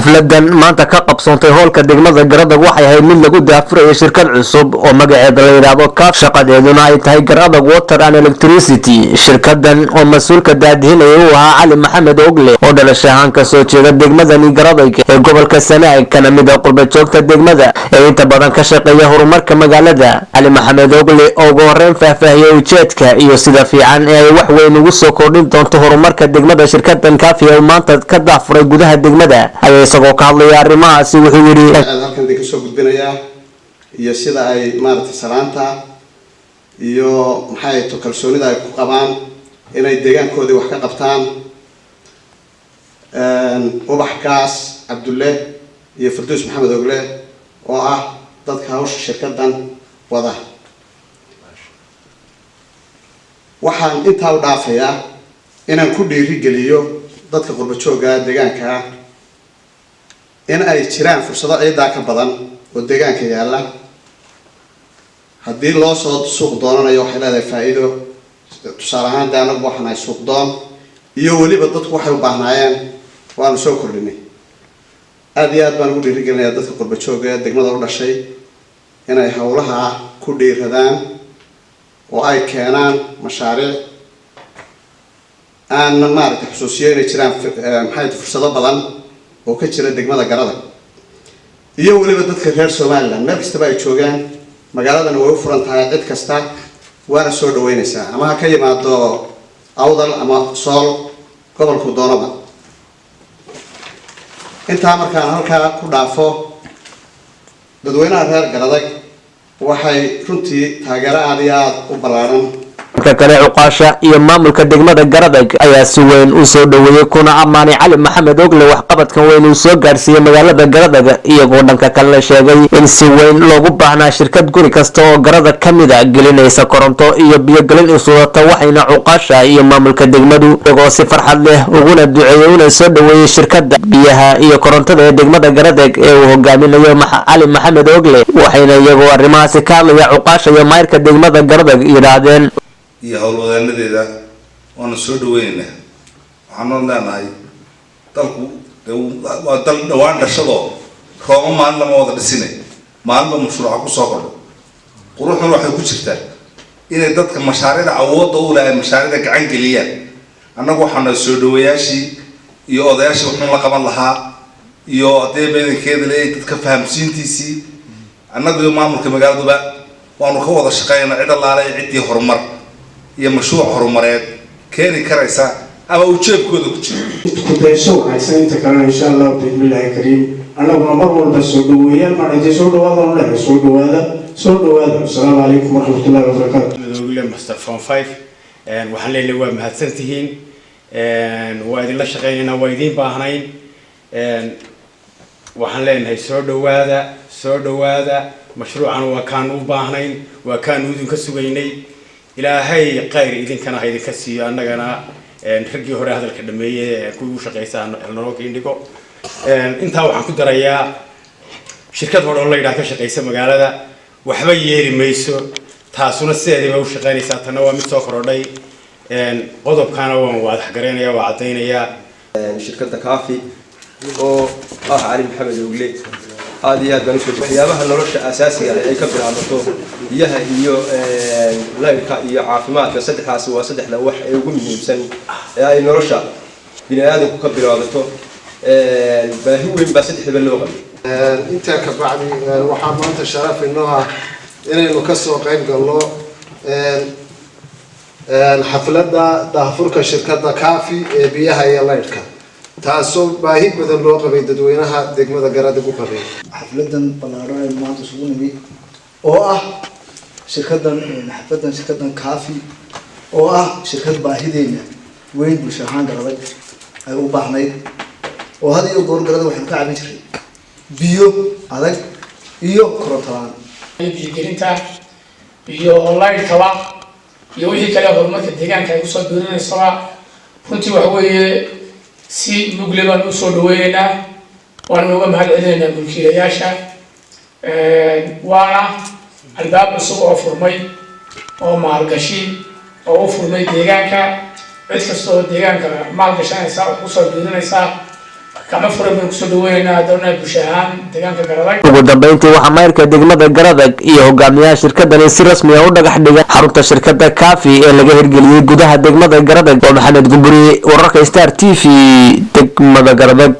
Xafladan maanta ka qabsoontay hoolka degmada Garadag waxay ahayd mid lagu daahfurayay shirkad cusub oo magaceeda la yidhaahdo Kaaf, shaqadeeduna ay tahay Garadag Water and Electricity. Shirkadan oo mas-uulka daadihinaya uu ahaa Cali Maxamed Ogle, oo dhalasho ahaan kasoo jeeda degmadani Garadag ee gobolka Sanaag, kana mid ah qurba joogta degmada ee inta badan ka shaqeeya horumarka magaalada. Cali Maxamed Ogle oo ugu horeyn faahfaahiyey ujeedka iyo sida fiican ee ay wax weyn ugu soo kordhin doonto horumarka degmada shirkadan Kaafi oo maanta ka daahfuray gudaha degmada, ayaa isagoo ka hadlaya arrimahaasi wuxuu yidhi: Aad halkan idinka soo gudbinayaa iyo sida ay maaragtay salaanta iyo maxay to kalsoonida ay ku qabaan inay deegaankoodii wax ka qabtaan. Ubax Gaas Cabdulle iyo Farduus Maxamed Ogle oo ah dadka hawsha shirkadan wada. Waxaan intaa u dhaafayaa inaan ku dhiirigeliyo dadka qurba joogga deegaanka in ay jiraan fursado ciidaa ka badan oo deegaanka yaalla. Haddii loo soo suuq doonanayo, waxay leedahay faa-iido. Tusaale ahaan, dee anagu waxaan ahay suuq doon iyo weliba dadku waxay u baahnaayeen waanu soo kordhinay. Aada iyo aad baan ugu dhiirigelinayaa dadka qurba joogga ee degmada u dhashay inay howlaha ku dhiiradaan oo ay keenaan mashaariic aanna maaragtay xusuusiyo inay jiraan maxay fursado badan oo ka jira degmada Garadag iyo weliba dadka reer Somaliland meel kastaba ay joogaan. Magaaladana way u furan tahay cid kasta, waana soo dhaweynaysaa, ama ha ka yimaado Awdal ama Sool, gobolku doonaba. Intaa markaan halkaa ku dhaafo, dadweynaha reer Garadag waxay runtii taageero aada iyo aada u ballaaran Marka kale, cuqaasha iyo maamulka degmada Garadag ayaa si weyn u soo dhoweeyey kuna ammaanay Cali Maxamed Ogle waxqabadkan weyn uu soo gaadhsiiyey magaalada Garadag, iyagoo dhanka kalena sheegay in si weyn loogu baahnaa shirkad guri kasta oo Garadag ka mid a gelinaysa koronto iyo biyogelin iswadata. Waxayna cuqaasha iyo maamulka degmadu iyagoo si farxad leh uguna duceeyey una soo dhoweeyey shirkadda biyaha iyo korontada ee degmada Garadag ee uu hogaaminayo Cali Maxamed Ogle. Waxayna iyagoo arrimahaasi ka hadlaya cuqaasha iyo mayrka degmada Garadag yidhaahdeen: Iyo howlwadeenadeeda waanu soo dhaweynaynaa. Waxaanu leenahay dalku dee waa dal dhawaan dhashadoo Rooma maalin lama wada dhisine, maalinba mashruuca kusoo kordho. Quruxduna waxay ku jirtaa inay dadka mashaariicda awoodda u leh ay mashaariicda gacan geliyaan. Annagu waxaanu soo dhaweeyaashii iyo odayaashii wuxuun la qaban lahaa iyo haddii badankeeda leeyahay dadka fahamsiintiisii. Annagu iyo maamulka magaaladuba waanu ka wada shaqeynaa cid allaale ciddii horumar iyo mashruuc horumareed keeni karaysa ama uu jeebkooda ku jiro. Kudayso wanaagsan. Inta kalena, insha Allahu biidnillaahi kariim, annaguna mar walba soo dhaweeyaan baan idin soo dhawaada lehay. Soo dhawaada, soo dhawaada. Asalaamu calaykum waraxmatullahi wabarakaatu. Madoogle Master Form Five, waxaan leenahay waa mahadsantihiin, waa idinla shaqeynaynaa, waa idiin baahnayn. Waxaan leenahay soo dhawaada, soo dhawaada. Mashruucan waa kaanu u baahnayn, waa kaanu idinka sugaynay. Ilaahay khayr idinkana ha idinka siiyo, annagana raggii hore hadalka dhameeyey kuwii u shaqeysa naloo kiindhigo. Intaa waxaan ku darayaa, shirkad hore oo la yidhaha ka shaqeysa magaalada waxba yeeli mayso, taasuna sideedii bay u shaqeynaysaa, tanna waa mid soo korodhay. Qodobkaana waan waadax garaynaya, waa caddaynayaa. Shirkadda Kaafi oo ah Cali Maxamed Ogle, aada iyo aad baan usoo waxyaabaha nolosha asaasiga ah ay ka bilaabato, biyaha iyo laydhka iyo caafimaadka, saddexdaasi waa saddexda wax ee ugu muhiimsan ee ay nolosha bini aadamku ka bilaabato. Baahi weyn baa saddexdaba loo qabay. Intaa ka bacdi, waxaa maanta sharaf inoo ah inaynu kasoo qayb galno xafladda daahfurka shirkadda Kaafi ee biyaha iyo laydhka, taasoo baahi badan loo qabay, dadweynaha degmada Garadag u qabay. Xafladan ballaaran aynu maanta isugu nimi oo ah shirkadan, xafladan shirkadan Kaafi oo ah shirkad baahideena weyn bulsho ahaan Garadag ay u baahnayd, oo had iyo goor Garadag waxaynu ka cabin jiray biyo adag iyo koronto la-aan. Biyogelinta iyo laydhkaba iyo wixii kale horumarka deegaanka ay kusoo biirinaysaba, runtii waxa weeye si mugle baan usoo dhaweyneynaa, waana uga mahad celinaynaa mulkiilayaasha. Waana albaab cusub oo furmay oo maalgashi oo u furmay deegaanka. Cid kasta oo deegaanka maalgashanaysa oo kusoo biirinaysaa. Gacmo furan baynu kusoo dhaweynaynaa haddana bulsho ahaan deegaanka Garadag. Ugu dambeyntii, waxaa maayarka degmada Garadag iyo hogaamiyaha shirkadani si rasmi ah u dhagax dhigay xarunta shirkadda Kafi ee laga hirgeliyey gudaha degmada Garadag. Oo Maxamed Gumburi, wararka Star TV, degmada Garadag.